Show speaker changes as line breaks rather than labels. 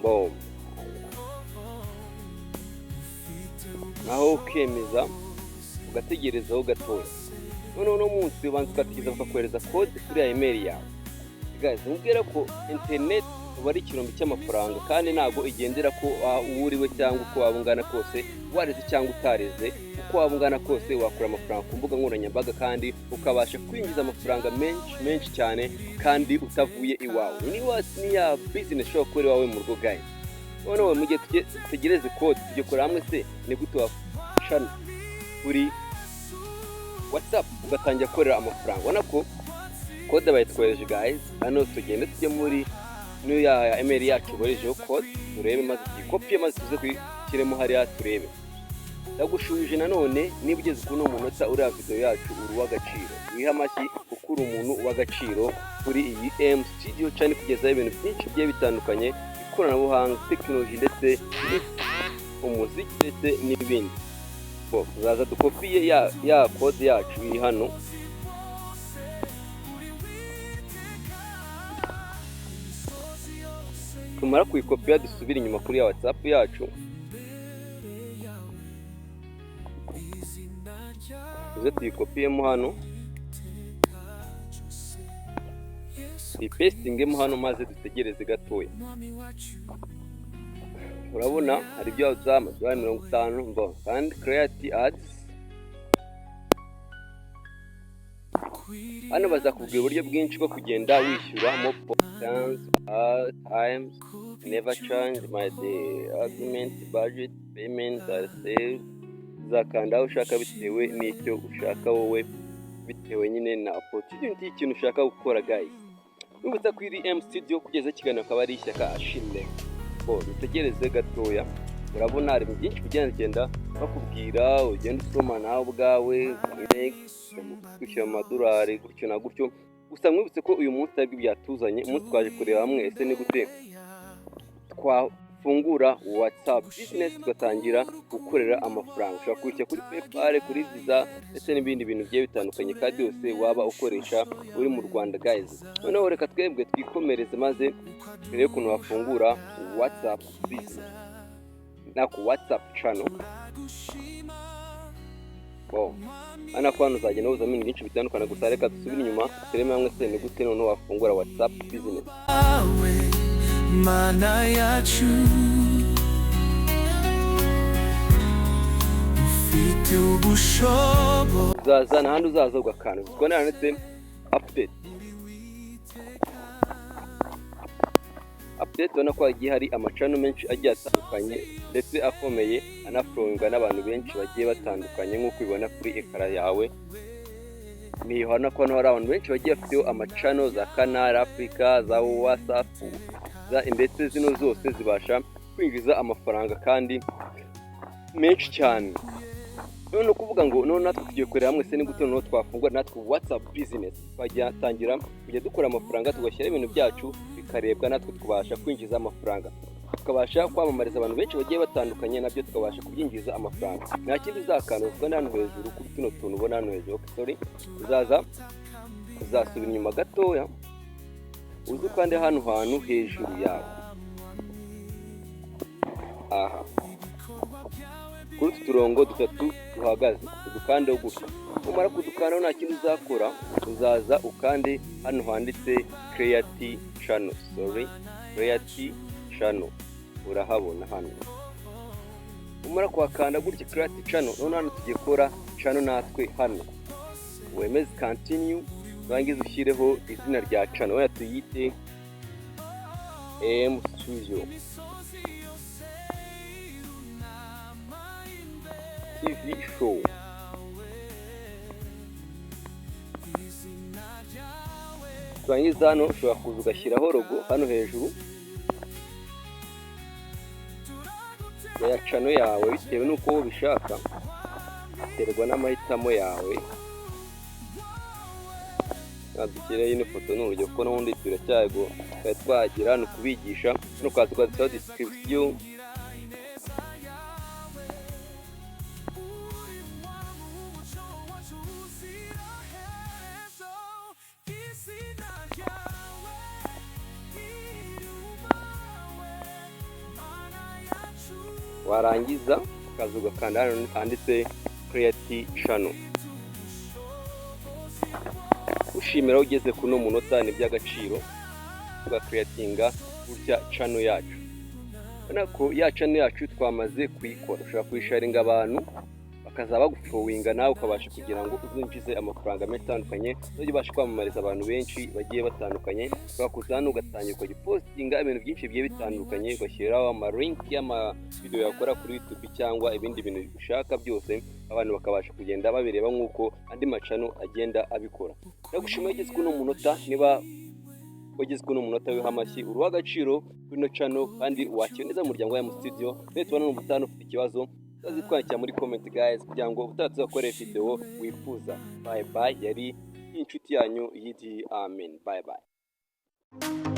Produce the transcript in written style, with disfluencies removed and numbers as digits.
Boom, naho ukemeza, ugategerezaho gatoya. Noneho uno munsi ubanza ugategereza bakakohereza code kuri ya email yawe. Guys, mubwire ko internet uba ari ikirombe cy'amafaranga, kandi ntabwo igendera ko uwo uriwe cyangwa uko waba ungana kose, warize cyangwa utarize. Uko waba ungana kose, wakura amafaranga ku mbuga nkoranyambaga kandi ukabasha kwinjiza amafaranga menshi menshi cyane kandi utavuye iwawe. Ni ya business ushobora gukora iwawe mu rugo, guys. Noneho mu gihe dutegereze code, tujye kureba hamwe se ni gute wacana kuri WhatsApp ugatangira gukorera amafaranga. Ubona ko code bayitwohereje, guys. Hano tugende tujye muri ya email yacu boherejeho code, turebe maze tuyikopiye, maze tuze kuyishyiremo hariya turebe. Ndagushuje nanone, niba ugeze kuri uno munota uriya video yacu, uri uw'agaciro. Wihe amashyi kuko uri umuntu w'agaciro kuri iyi M Studio cyane, kugezaho ibintu byinshi bigiye bitandukanye, ikoranabuhanga, tekinoloji ndetse umuziki ndetse n'ibindi. Bo tuzaza dukopiye ya code yacu iri hano. Tumara kuyikopiya, dusubire inyuma kuri ya WhatsApp yacu, tuze tuyikopiyemo hano, tuyipesitingemo hano, maze dutegereze gatoya. Urabona hari ibyo za amadolari 50 mbo kandi create ads. Hano bazakubwira uburyo bwinshi bwo kugenda wishyura mo times times never change my the agreement budget payment are saved. Uzakanda aho ushaka bitewe n'icyo ushaka wowe, bitewe nyine na opportunity y'ikintu ushaka gukora, guys. Nibutsa ko iri M Studio kugeza ikiganiro akaba ari Ishyaka Ashimwe. Bo dutegereze gatoya. Urabona hari byinshi bigenda bakubwira, ugenda usoma nawe ubwawe, kwishyura amadolari gutyo na gutyo. Gusa mwibutse ko uyu munsi aribwo byatuzanye. Umunsi twaje kureba hamwe ese ni gute twafungura WhatsApp Business tugatangira gukorera amafaranga. Ushobora kwishyura kuri PayPal, kuri Visa ndetse n'ibindi bintu bigiye bitandukanye, kandi yose waba ukoresha uri mu Rwanda, guys. Noneho reka twebwe twikomereze, maze turebe ukuntu wafungura WhatsApp Business nako WhatsApp channel. Bo hano ko hano uzagenda wuzamo ibintu byinshi bitandukanye. Gusa reka dusubire inyuma turebe hamwe se ni gute noneho wafungura WhatsApp Business.
Wawe Mana yacu, ufite ubushobozi.
Uzaza n'ahandi, uzaza ugakanda ubona handitse update. Update, ubona ko hagiye hari ama channel menshi agiye atandukanye ndetse akomeye, anafollowingwa n'abantu benshi bagiye batandukanye, nk'uko ubibona kuri écran yawe. Ni ubona ko hano hari abantu benshi bagiye bafiteho ama channel, za Canal Africa, za WhatsApp, ndetse zino zose zibasha kwinjiza amafaranga kandi menshi cyane. None ukuvuga ngo none natwe tugiye kureba hamwe se ni gute noneho twafungura natwe WhatsApp Business, twajya kujya dukora amafaranga, tugashyira ibintu byacu bikarebwa, natwe tukabasha kwinjiza amafaranga, tukabasha kwamamariza abantu benshi bagiye batandukanye, nabyo tukabasha kubyinjiza amafaranga. Nta kindi uzakanda, uzakanda hano hejuru kuri tuno tuntu ubona hano hejuru. Okay, sorry, uzaza uzasubira inyuma gatoya, uze ukande hano hantu hejuru yawe aha kuri utu turongo dutatu duhagaze, udukandeho gutya. Numara kudukandaho, nta kindi uzakora, uzaza ukande hano handitse create channel, sorry, create channel. Urahabona hano. Umara kuhakanda gutya, create channel, none hano tugiye gukora channel natwe. Hano wemeze continue, urangize ushyireho izina rya channel. Wenda tuyite M Studio TV Show. Turangiza, hano ushobora kuza ugashyiraho logo hano hejuru ya channel yawe, bitewe n'uko ubishaka, biterwa n'amahitamo yawe. Dushyireho ino foto ni urugero, kuko n'ubundi turacyago twari twagira ni ukubigisha. Hano ukaza ukandikaho description. Warangiza ukaza ugakanda hano handitse "Create channel". Ushimira aho ugeze kuno munota, ni iby'agaciro. Tugacreatinga gutya channel yacu. Ubona ko ya channel yacu twamaze kuyikora. Ushobora kuyisharinga abantu bakaza bagufollowinga, nawe ukabasha kugira ngo uzinjize amafaranga menshi atandukanye, uzajya ubasha kwamamariza abantu benshi bagiye batandukanye. Ushobora kuza hano ugatangira ukajya upostinga ibintu byinshi bigiye bitandukanye, ugashyiraho amalink y'amavideo yakora kuri YouTube cyangwa ibindi bintu ushaka byose, abantu bakabasha kugenda babireba nk'uko andi machannel agenda abikora. Ndagushimiye ugeze kuri uno munota. Niba wageze kuri uno munota, wiha amashyi, uruha agaciro kuri ino channel kandi wakira neza mu muryango wa Studio. Rero tubona n'ubutaha. Ufite ikibazo, uzazitwandikira muri comment, guys, kugira ngo ubutaha tuzakore video wifuza. Bye bye, yari inshuti yanyu Yidi Amen. Bye bye.